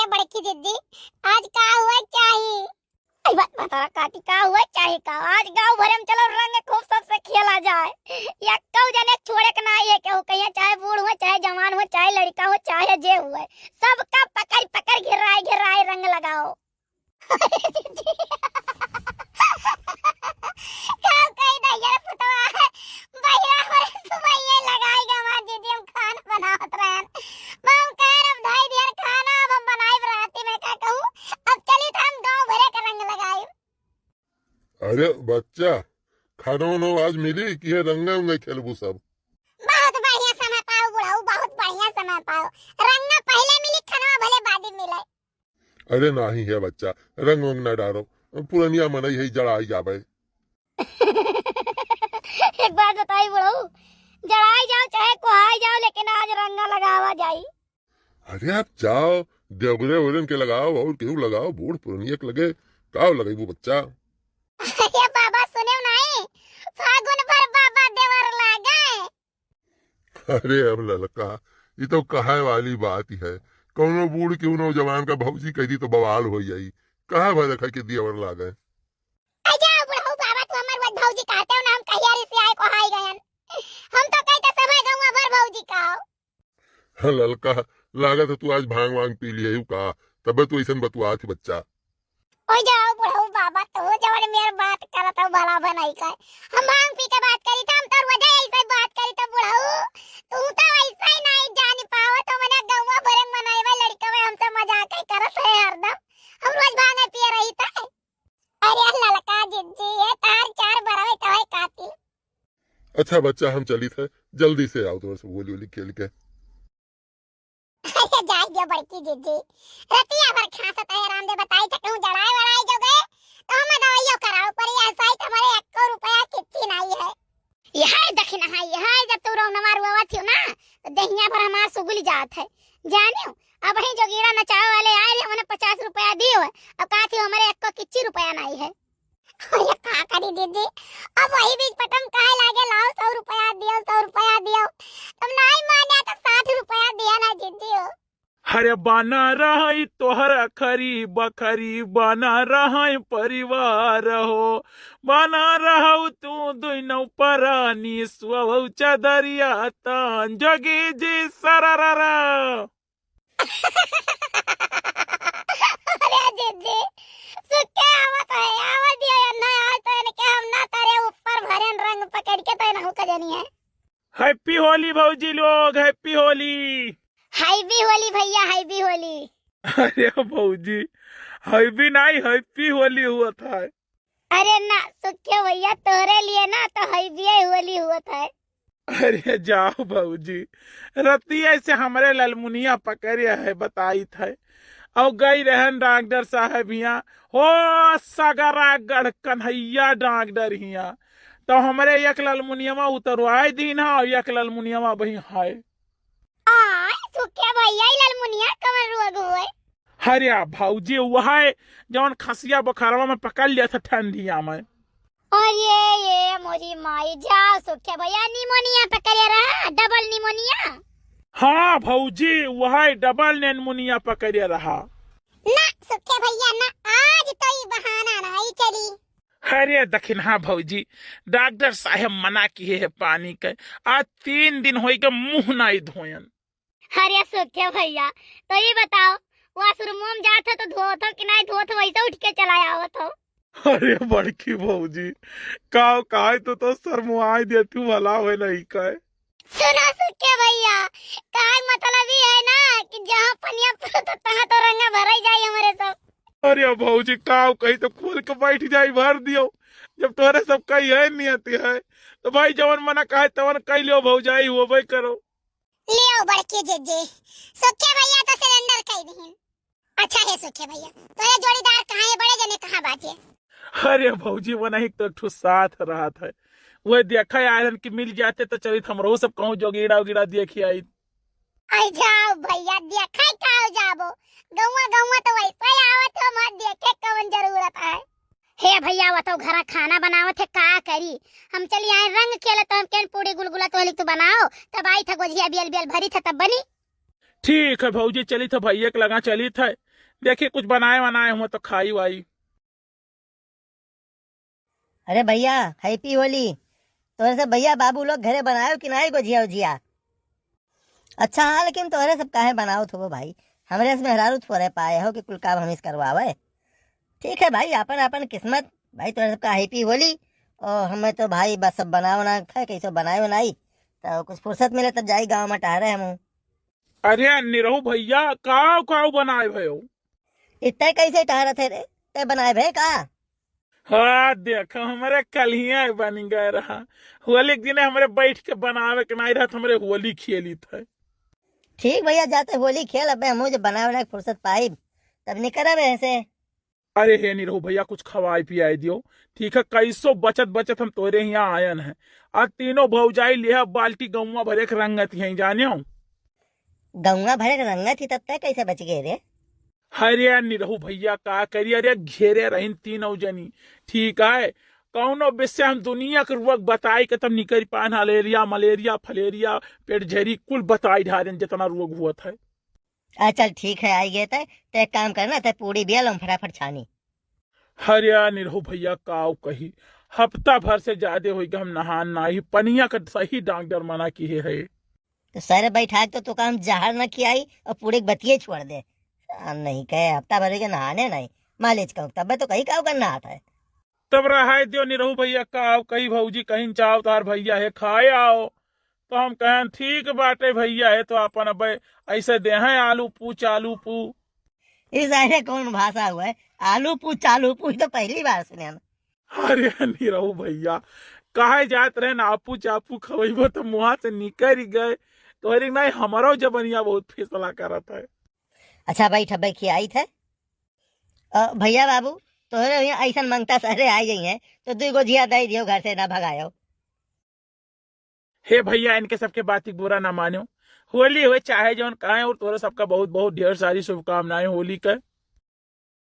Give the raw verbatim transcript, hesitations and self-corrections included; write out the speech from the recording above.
बड़की जिज्जी, आज का हुआ चाही? आई बात बतारा काटी, का हुआ चाही का? आज गाँव भरे में चलो रंग खूब सबसे खेला जाए। या कऊ जने छोड़े के ना ये केहू कहिया, चाहे बूढ़ हो, चाहे जवान हो, चाहे लड़का हो, चाहे जे हुए, सबका पकड़ पकड़ घेराए घेराए रंग लगाओ। का कही दा यार पुतवा, बहिरा हो रे सुबह ये लगाई गा हमार दीदी, हम खाना बनावत रहन। हम कह रहे हम धई दियर खाना, अब हम बनाई राती में का कहूँ, अब चली तो हम गाँव भरे का रंग लगाई। अरे बच्चा, खाना उना आज मिली कि ये रंगा उंगा खेलबू सब? बहुत बढ़िया समय पाओ बुढ़ऊ, बहुत बढ़िया समय पाओ। रंगा पहले मिली, खाना भले बाद में मिले। अरे नाही है बच्चा, रंग वंग ना डारो, पुरनिया मनई है, जड़ाई जाबे। एक बात बताई बुढ़ऊ, जड़ाई जाओ चाहे कोहाई जाओ, लेकिन आज रंगा लगावा जाई। अरे आप जाओ, देवरे ओरन के लगाओ और केहू लगाओ, बूढ़ पुरनिया के लगे का लगेबू बच्चा? अरे बाबा सुने नाही, फागुन भर बाबा देवर लागे। अरे अब ललका, ई तो कहे वाली बात ही है। कौनो बूढ़ केहू नौजवान का भौजी कह दी तो बवाल हो जाई। कहाँ भर रखा के दियावर लागे? अजा बुढ़ऊ बाबा, तू हमार वत भौजी कहते हो ना, हम कहिया रे से आए को हाई गयन। हम तो कहते सब है गौवा भर भौजी का हो। हाँ ललका, लागत है तू आज भांग वांग पी लिया का, तबे तू ऐसन बतुआ थी बच्चा। ओए जाओ बुढ़ऊ बाबा, तू जवन मेर बात करत हो भला बनाई का। हम भांग पी के बात करी था, हम तोर वजह ऐसे बात करी था बुढ़ऊ। तू तो ऐसे ही नहीं जान पावत हो, मने गौवा भरे मनाई भाई लड़का में हमसे मजाक ही करत है हरदम। हम रोज भांग पिए रही था। अरे ललका जिज्जी, ये तार चार बराबर तो है कातिल। अच्छा बच्चा, हम चली थे, जल्दी से आओ, थोड़ा सा होली होली खेल के। अरे जाए दियो बड़की जिज्जी, रतिया भर खांसत है रामदेव, बताई तो कहूँ जड़ाए वड़ाए जो गए, तो हम दवाइयों कराओ, पर ये ऐसा ही तुम्हारे एको रुपया किच्ची नहीं है। यह है दखिन है, यह है जब तू रौनवा रुआवत हो ना, तो दहिया भर हमार सुगुल जात है, जानियो। अब ही जो गीड़ा नचावे वाले आए हैं, उन्हें पचास रुपया दियो, अब कहा थी हमारे एको किच्ची रुपया नहीं है। अरे का करी दीदी, अब वही बीच पटम कहे लागे, "लाओ सौ रुपया दियो, सौ रुपया दियो।" तब नाई माने तो साठ रुपया दिया ना दीदी हो। अरे बना रही तोहर अखरी बखरी, बना रही परिवार हो, बना रहू तू दुनो परानी, सुअवौ चदरिया तान, जोगी जी सरररा। अरे जिज्जी, सुखे आवत है, आवा दियो या ना, आज तो इनके हम ना तारे ऊपर भरेन रंग पकड़ के तो इनहू का जानी है। Happy होली भौजी लोग, Happy होली। Happy होली भैया, Happy होली। अरे भौजी, Happy नहीं, Happy होली हुआ था। अरे ना सुखे भैया, तोहरे लिए ना तो Happy होली हुआ था। अरे जाओ भौजी, रतिया से हमरे ललमुनिया पकड़े है, बताइत है। और गई रहन डॉक्टर साहब हियाँ, हो सगरा गढ़ कन्हैया डॉक्टर हियाँ, तो हमरे एक ललमुनियवा उतरवाए दीन है और एक ललमुनियवा वही है। आय, सुखे भैया, ई ललमुनिया कवन रोग होए? अरे भौजी, वह है जवन खसिया बुखारवा में पकड़ लिया था ठंडिया में। अरे ये मोरी माई, जाओ सुखे भैया, निमोनिया पकड़े रहा, double निमोनिया। हाँ भौजी, वह double निमोनिया पकड़े रहा। ना सुखे भैया ना, आज तो ई बहाना नहीं चली। अरे दखिनहा भौजी, डॉक्टर साहेब मना किहे है पानी के, आज तीन दिन होई के मुँह नहीं धोयन। अरे सुखे भैया, तो ई बताओ, washroom में जात हो तो धोत हो कि नहीं धोत हो, वैसे उठ के चला आवत हो? अरे बड़की भौजी, का काहे तो, तो शर्मवाई देती हूँ, भला होए नहीं काहे। सुनो सुखे भैया, काहे मतलब ई है ना कि जहाँ पनिया पड़त तहाँ तो रंगा भराई जाई हमरे सब। अरे भौजी, का कही तो खोल के बैठ जाई, भर दियो। जब तोहरे सब कही है नियति है, तो भाई जवन मना कहे तवन कह लियो भौजाई, होबे करो। लियो बड़की जिज्जी, सुखे भैया तो surrender कई दीन। अच्छा है सुखे भैया, तोरे जोड़ीदार कहाँ है, बड़े जने कहाँ बाटे? अरे भौजी, वो नहीं तो एक ठो साथ रहत है, वो देखा आयरन की मिल जाते तो चलित हमरो सब कहूँ जोगीड़ा उगीड़ा देखी आई। आई जाओ भैया, देखे का जाबो, गौवा गौवा तो वैसे ही आवत हो, मत देखे कौन जरूरत है। हे भैया, वो तो घरा खाना बनावत है, का करी? हम चली आए रंग खेले, तो हम केन पूड़ी गुलगुला तो लिख तू बनाओ, तब आई था गोझिया बियल बियल भरी था तब बनी। ठीक है भौजी, चलित है भैया के लगा चलित है, देखी कुछ बनाए वनाए हुआ तो खाई वाई। अरे भैया, हैप्पी होली। तोहरे सब भैया बाबू लोग घरे बनायो कि नाई गोझिया उझिया? अच्छा हाँ, लेकिन तोहरे सब काहे बनावत हो भाई? हमरे से मेहरारू थोड़े पाए हो कि कुल काम हमीस करवावे। ठीक है भाई, आपन आपन किस्मत। भाई तोहरे सबका हैप्पी होली। और हमें तो भाई बस सब बनाओ ना खाए, कैसे बनाए बनाई, तो कुछ फुर्सत मिले तब जाई गाँव में टहरे हम। अरे निरहू भैया, काव काव बनाए भयो? इतने कैसे टहरत है रे? ते बनाए भे का? हाँ, देखो, हमरे कलिया बन गए रहा। होली के दिने हमरे बैठ के बनावे के नाई रहत, हमरे होली खेली थे। ठीक भैया, जाते होली खेल, अबे हमहू जब बनावे ना फुर्सत पाई, तब निकरब ऐसे। अरे हे निरहू भैया, कुछ खवाई पियाई दियो। ठीक है, कैसो बचत बचत हम तोरे यहाँ आयन है। आ तीनों भौजाई लिहा बाल्टी गौवा भरे के रंगत हैं, जाने हो? गौवा भरे के रंगत ही, तब तक कैसे बच गए रे? अरे निरहू भैया, का करी, अरे घेरे रहिन तीनों जनी। ठीक है, कौनो विषय हम दुनिया के रुआ के बताई के तब निकल पान, हलेरिया, मलेरिया, फलेरिया, पेट झरी, कुल बताई ढारेन जितना रोग हुआ था। आ, चल ठीक है, आई गए तय। ते एक काम करना, ते पूड़ी बिया लो, हम फटाफट छानी। अरे निरहू भैया, काव कही, हफ्ता भर से ज्यादा होई गए हम नहान नाही, पनिया का सही डॉक्टर मना किहे है। तो सर बैठा के तो तोका हम जहर न खियाई और पूड़ी के बतिये छोड़ दे। आ, नहीं कहे, हफ्ता भर के नहाने नहीं, मालिश कहूँ तब तो कहीं काव करना आता है। तब रहाय दियो निरहू भैया, काव कही भौजी कहीं चाव तार भैया है खाए आओ। तो हम कहन ठीक बाटे भैया है, तो अपन अब ऐसे दे हैं आलू पू चालू पू। इस अरे कौन भाषा हुआ है? आलू पू चालू पू, ई तो पहली बार सुने हम। अरे निरहू भैया, कहे जात रहे ना आपू चापू खवैबो तो मुहा से निकल गए। तो अरे नहीं, हमारो जबनिया बहुत फैसला करत है। अच्छा बैठ, अब खियाई थे। अ, भैया बाबू, तोहरे यहाँ ऐसन मंगता सहरे आई गई हैं, तो दुई गो झिया दे दियो, घर से ना भगायो। हे भैया, इनके सबके बात की बुरा ना मानो। होली हुए चाहे जौन कहें, और तोहरे सबका बहुत बहुत ढेर सारी शुभकामनाएं होली के।